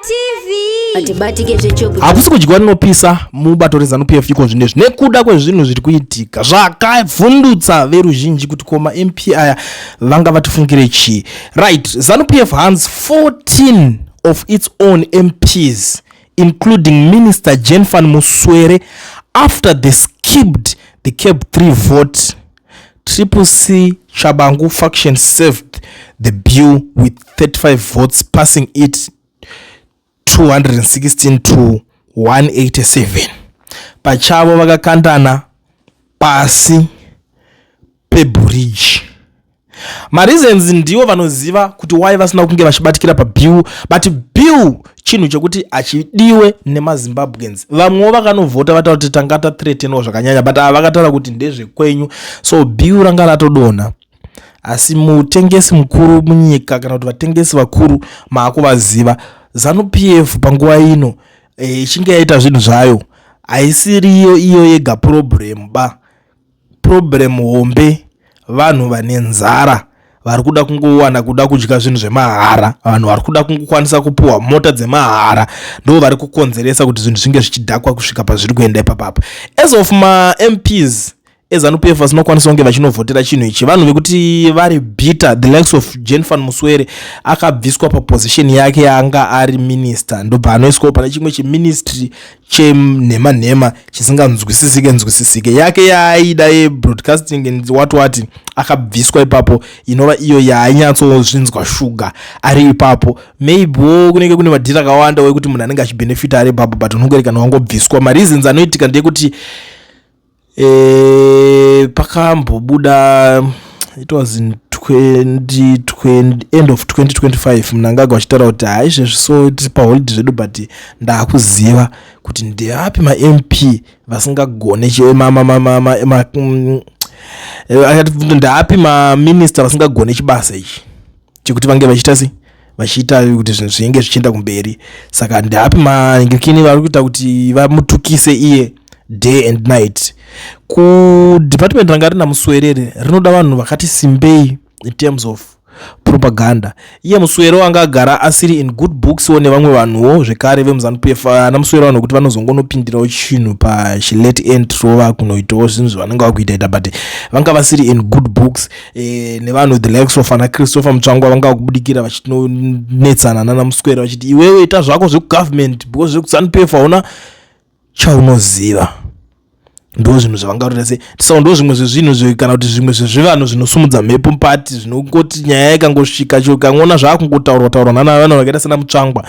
TV. Atibatike zvechobu. Hakusi kudyiwa rinopisa mubato reZanu PF iko zvinezvi nekuda kwezvinhu zviri kuitika zvakavhundutsa veruzhinji kuti ko maMP aya vanga vatifungire chii. Right, Zanu PF hands 14 of its own MPs including Minister Jenfan Muswere after they skipped the CAB 3 vote. Triple C Tshabangu faction saved the bill with 35 votes passing it 216 to 187. Pachavo vakakandana pasi pebhuriji. Mareasons ndiwo vanoziva kuti why vasina kunge vachibatikira pabill, but bill chinhu chekuti hachidiwe nemaZimbabweans. Vamwewo vakanovhota vataura kuti tanga tathreatenwa zvakanyanya, but ava vakataura kuti ndezvekwenyu, so bill ranga ratodonha. Asi mutengesi mukuru munyika kana kuti vatengesi vakuru maakuvaziva, Zanu PF panguva ino ichinge yaita zvinhu zvayo haisiriyo iyo yega problem ba. Problem hombe vanhu vane nzara vari kuda kungowana kuda kudya zvinhu zvemahara, vanhu vari kuda kungokwanisa kupuhwa mota dzemahara ndo vari kukonzeresa kuti zvinhu zvinge zvichidhakwa kusvika pazviri kuenda ipapapa. As of maMPs eZanu PF vasinokwanisa kunge vachinovhotera chinhu ichi, vanhu vekuti vari bitter, the likes of Jenfan Muswere akabviswa paposition yake yaanga ari minister, ndobva anoiswawo pane chimwe chiministry chenhema nhema chisinganzwisisike nzwisisike yake yaaida yebroadcasting and what what, akabviswa ipapo, inova iyo yaainyatsozvinzwa shuga ari ipapo. Maybe kunenge kune madhiri akawanda wekuti munhu anenge achibenefita ari ipapo, but unongori kana wangobviswa. Mareasons anoitika ndeyekuti pakambobuda, it was in 2020, end of 2025, Mnangagwa achitaura kuti haizvezvi so tiri paholiday zvedu, but ndaakuziva kuti ndeapi maMP vasingagone, ndeapi maminista vasingagone chibasa ichi chekuti vange vachiita sei, vachiita kuti zvinhu zvinenge zvichienda kumberi. Saka ndeapi mangekini vari kuita kuti vamutukise iye day and night. Kudepartment ranga rina Muswerere rinoda vanhu vakati simbei in terms of propaganda. Iye Muswere wanga agara asiri in good books wo nevamwe vanhuwo zvekare vemuZanu PF. Ana Muswere vanhu kuti vanozongonopindirawo chinhu pachilate end rova kunoitawo zvinhu zvavanenge vakuitaita, but vanga vasiri in good books nevanhu the likes of ana Christopher Mutsvangwa vanga vakubudikira vachinonetsana nana Muswere vachiti iwewe ita zvako zvekugovernment because zvekuZanu PF hauna chaunoziva. Ndo zvinhu zvavangatoita sei. So ndo zvimwe zvezvinhu kana kuti zvimwe zvezvivanhu zvinosumudza mhepo mupati, zvinongoti nyaya ikangosvika chikangoona zvaakungotaurwa taurwa nana vanhu vakaita sena Mutsvangwa,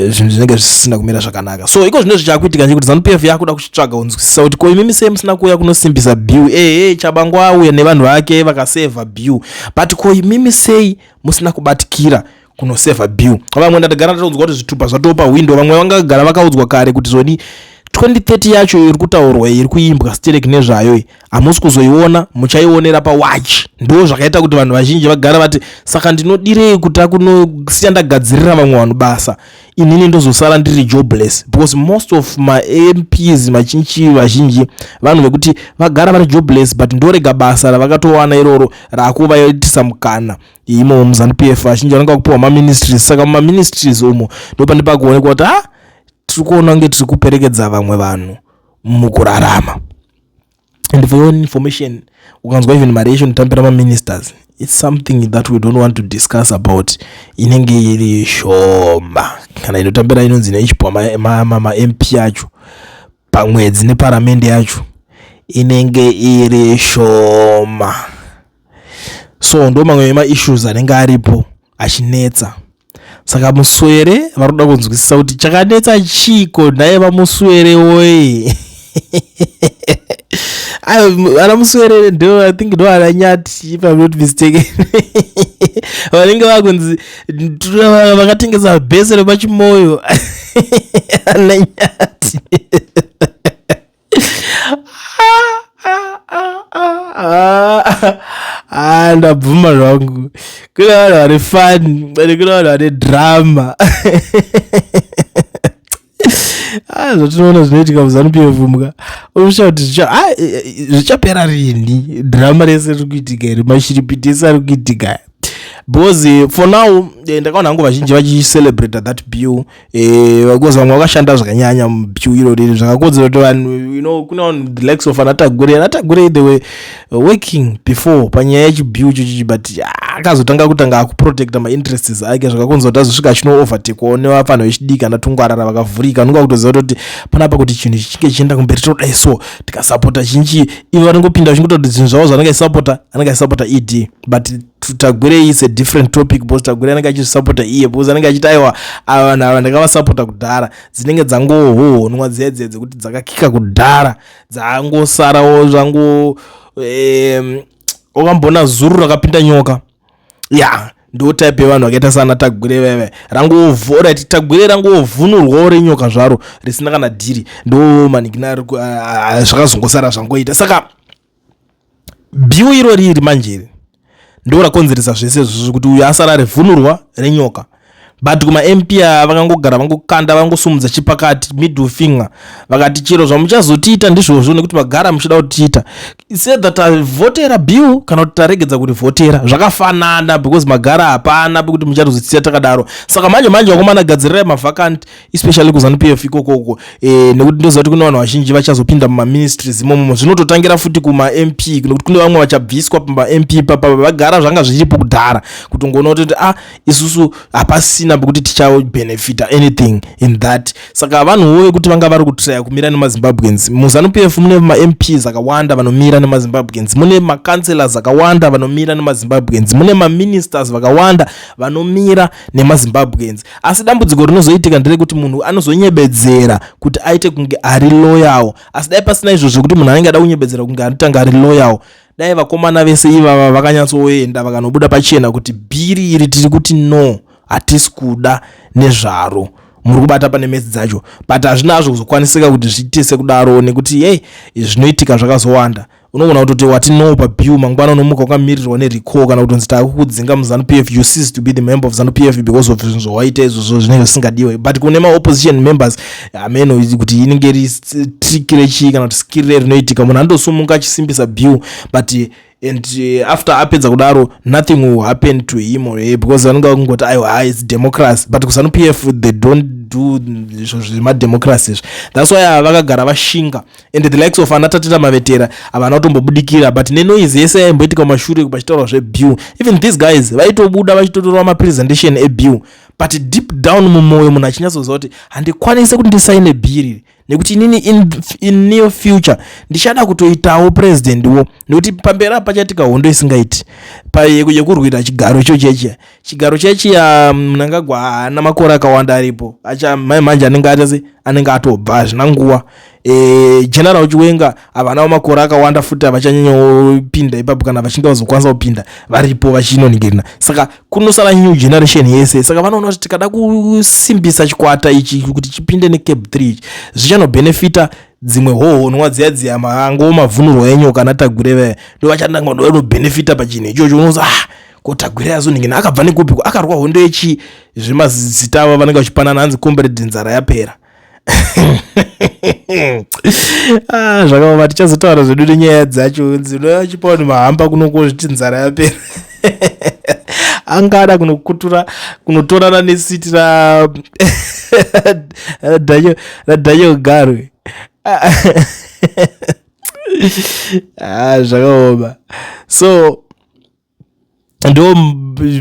zvinhu zvinenge zvisina kumira zvakanaka. So iko zvino zvichakuitika ndechekuti Zanu PF yakuda kuchitsvaga kunzwisisa kuti ko imimi sei musina kuuya kunosimbisa bill. Ehe, Tshabangu auya nevanhu vake vakasevha bill, but ko imimi sei musina kubatikira kunosevha bill? Vamwe ndatagara ndatonzwa kuti zvitupa zvatopa window. Vamwe vangagara vakaudzwa kare kuti zoni 2030 yacho iri kutaurwa, iri kuimbwa sterek nezvayo, hamusi kuzoiona, muchaionera pawatch. Ndo zvakaita kuti vanhu vazhinji vagara vati saka ndinodirei kuti akunosiya ndagadzirira vamwe vanhu basa, inini ndozosara ndiri jobless, because most of maMPs machinchi vazhinji vanhu vekuti vagara vari jobless, but ndorega basa ravakatowana iroro raakuvaitisa mukana imo muZanu PF. Vazhinji vanenge vakupiwa maministries, saka mumaministries umo ndo pane pakuonekwa kuti ha, tiri kuona kunge tiri kuperekedza vamwe vanhu mukurarama. And for your own information, ukanzwa even mari yacho inotambira maministers, it's something that we don't want to discuss about. Inenge iri shoma kana inotambira inonzi neichipiwa maMP acho pamwedzi neparamende yacho inenge iri shoma. So ndo mamwe emaissues anenge aripo achinetsa. Saka Muswere vari kuda kunzwisisa kuti chakanetsa chiko nhai vaMuswere woye. Ana Muswere ndo, I think ndo ana Nyati, if I'm not mistaken, vanenge vakunzi vakatengesa bhese repachimoyo, ana Nyati. Ah, ndabvuma zvangu, kune vanhu vane fun ende kune vanhu vane drama. Ah, zvatinoona zvinoitika muZanu PF muka unoshaa kuti zvichapera rini drama rese riri kuitika iri, mashiripiti ese ari kuitika. Because for now ndakaona hangu vazhinji vachicelebrata that bill, because vamwe vakashanda zvakanyanya mubill irori, zvakakodzera kuti vanhu, kune vanhu the likes of anaTagwirei. AnaTagwirei, they were working before panyaya yechibill ichochichi, but akazotanga kutanga akuprotecta mainterests ake, zvakakonzera kuti azosvika achino-overtakewawo nevafanhu vechidiki anaTungwarara vakavhurika, anonga kutoziva kuti panapa kuti chinhu chichinge chichienda kumberi todai, so tikasapota chinchi. Ivo vanongopinda vachingota kuti zvinhu zvavo zvanenge achisapota, anenge achisapota ED. But Tagwirei is a different topic, because Tagwirei anenge achizvisapota iye, because anenge achiti, "Aiwa, ava vanhu ava ndakavasapota kudhara." Dzinenge dzangohohonwa dziya dziya dzekuti dzakakika kudhara, dzangosarawo zvango wakambona zuru rakapinda nyoka. Ya, ndo type yevanhu vakaita sana Tagwirei vaiva rangovhora. Tagwirei rangovhunurwawo renyoka zvaro risina kana dhiri, ndo manikina zvakazongosara zvangoita. Saka bill iro riri manjeri ndo rakonzeresa zvese izvozvo, kuti uyu asara rivhunurwa renyoka. But kumaMP aya vakangogara, vangokanda, vangosumudza chipakati, middle finger, vakati, "Chero zvamuchazotiita ndizvozvo, nekuti magara muchida kutiita sedha tavhotera bill kana kuti taregedza kurivhotera, zvakafanana, because magara hapana pekuti muchatozotisiya takadaro." Saka manje manje, vakomana, gadzirirai mavacant, especially kuZANU PF ikokoko, nekuti ndoziva kuti kune vanhu vazhinji vachazopinda mumaministries imomomo. Zvinototangira futi kumaMP, nekuti kune vamwe vachabviswa pamaMP papa, vagara zvanga zviripo kudhara, kutongoona kuti, ah, isusu hapasina pekuti tichabhenefita anything in that. Saka vanhuwo vekuti vanga vari kutraya kumira nemaZimbabweans muZANU PF, mune maMPs akawanda vanomira nemaZimbabweans, mune macouncillors akawanda vanomira nemaZimbabweans, mune maministers vakawanda vanomira nemaZimbabweans. Asi dambudziko rinozoitika nderekuti munhu anozonyebedzera kuti aite kunge ari loyal. Asi dai pasina izvozvo kuti munhu anenge ada kunyebedzera kunge anotanga ari loyal, dai vakomana vese ivava vakanyatsoenda vakanobuda pachena kuti bill iri tiri kuti no, hatisi kuda nezvaro. Muri kubata pane metsi dzacho, but hazvina hazvo kuzokwanisika kuti zviite sekudaro, nekuti hei, zvinoitika zvakazowanda. Unogona kutoti wati no pabill, mangwana unomuka wakamirirwa nerecall, kana kutonzi taakukudzinga muZANU PF, you cease to be the member of ZANU PF because of zvinhu zvawaita izvozvo zvinenge zvisingadiwe. But kune maopposition members, ameno kuti inenge iri trick rechii kana kuti skill rinoitika, munhu anotosumuka achisimbisa bill, but and after apedza kudaro, nothing will happen to him or her, because vanenge vakungoti, "Aiwa, it's democracy." But kuZANU PF they don't do izvo zvemademocracy izvi. That's why vakagara vashinga, and the likes of anaTatenda Mavetera havana kutombobudikira. But nenoise yese yaimboitika mumashure pachitaurwa zvebill, even these guys vaitobuda vachitotora mapresentation ebill, but deep down mumwoyo munhu achinyatsoziva kuti handikwanisi kuti ndisaine bill, nekuti inini in near future ndichada kutoitawo presidentwo, nekuti pamberi apa pachatika hondo isingaiti yekurwira chigaro icho chechiya, chigaro chechiya. Mnangagwa haana makore akawanda aripo, acha mai manje anenge atase anenge atobva, hazvina nguva. General Chiwenga havanawo makore akawanda futi, havachanyanyopinda ipapo kana vachinge vazokwanisa kupinda varipo vachinoningirina. Saka kunosara new generation yese. Saka vanoona kuti tikada kusimbisa chikwata ichi kuti chipinde neCAB 3 ichi, zvichanobhenefita dzimwe hohonwa dziya dziya, mango mavhunurwa enyoka naTagwirei vaya, ndo vachatanga ndovanobhenefita pachinhu ichocho. Unoza, ah, ko Tagwirei azoningina akabva nekupiko, akarwa hondo yechi zvemazita ava vanenge vachipanana, hanzi, "Comrade, nzara yapera." Ah, zvakaoma. Tichazotaura zvedu nenyaya dzacho. Dzinochipa vanhu mahamba kunongozviti nzara yapera, angada kunokutura kunotorana nesiti raDaniel Garwe. Ah, zvakaoma. So ndo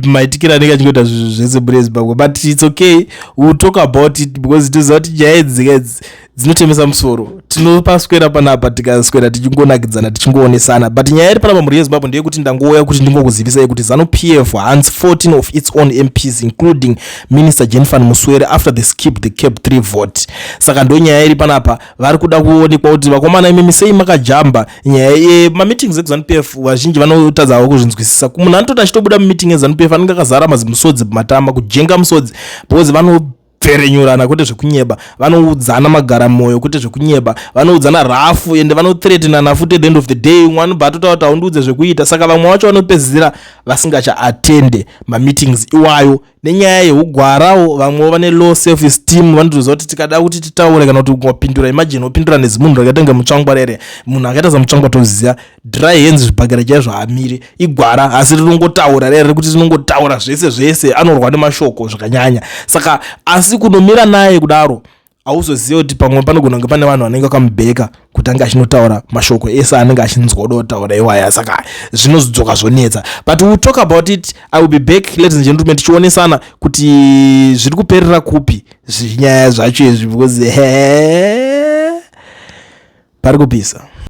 maitikiro anenge achingoita zvinhu zvese mune Zimbabwe, but it's okay, we'll talk about it, because toziva kuti nyaya idzi idzi dzinotemesa musoro. Tinopaswera panapa, tikaswera tichingonakidzana, tichingoonesana. But nyaya iri panapa, mhuri yeZimbabwe, ndeyekuti ndangouya kuti ndingokuzivisai kuti ZANU PF hunts 14 of its own MPs, including Minister Jenfan Muswere, after they skip the CAB 3 vote. Saka ndo nyaya iri panapa. Vari kuda kuonekwa kuti vakomana imimi sei makajamba nyaya yemameetings ekuZANU PF. Vazhinji vanotadzawo kuzvinzwisisa. Munhu anototi achitobuda mumeeting yeZANU PF anenge akazara mazimusodzi pamatama, kujenga musodzi, because vanopferenyurana kwete zvekunyeba, vanoudzana magara mwoyo kwete zvekunyeba, vanoudzana rafu, ende vanothreatenana futi. At the end of the day, umwe anobva atotaura kuti, "Haundiudze zvekuita." Saka vamwe vacho vanopedzisira vasingachaatende mameetings iwayo. Nenyaya yeugwarawo, vamwewo vane low self esteem, vanotoziva kuti tikada kuti titaure kana kuti wapindura, imagine wopindura nezimunhu rakaita kunge Mutsvangwa rere. Munhu akaita saMutsvangwa, toziva dry hands, zvibhakera chaizvo haamiri, igwara, asi rinongotaura rere rekuti rinongotaura zvese zvese, anorwa nemashoko zvakanyanya. Saka asi kunomira naye kudaro, hauzoziva kuti pamwe panogona kunge pane vanhu vanenge vakamubheka kuti ange achinotaura mashoko ese anenge achinzwa kuda kutaura iwaya. Saka zvinozodzoka zvonetsa, but we'll talk about it. I will be back, ladies and gentlemen, tichionesana kuti zviri kuperera kupi zvinyaya zvacho izvi, because he pari kupisa.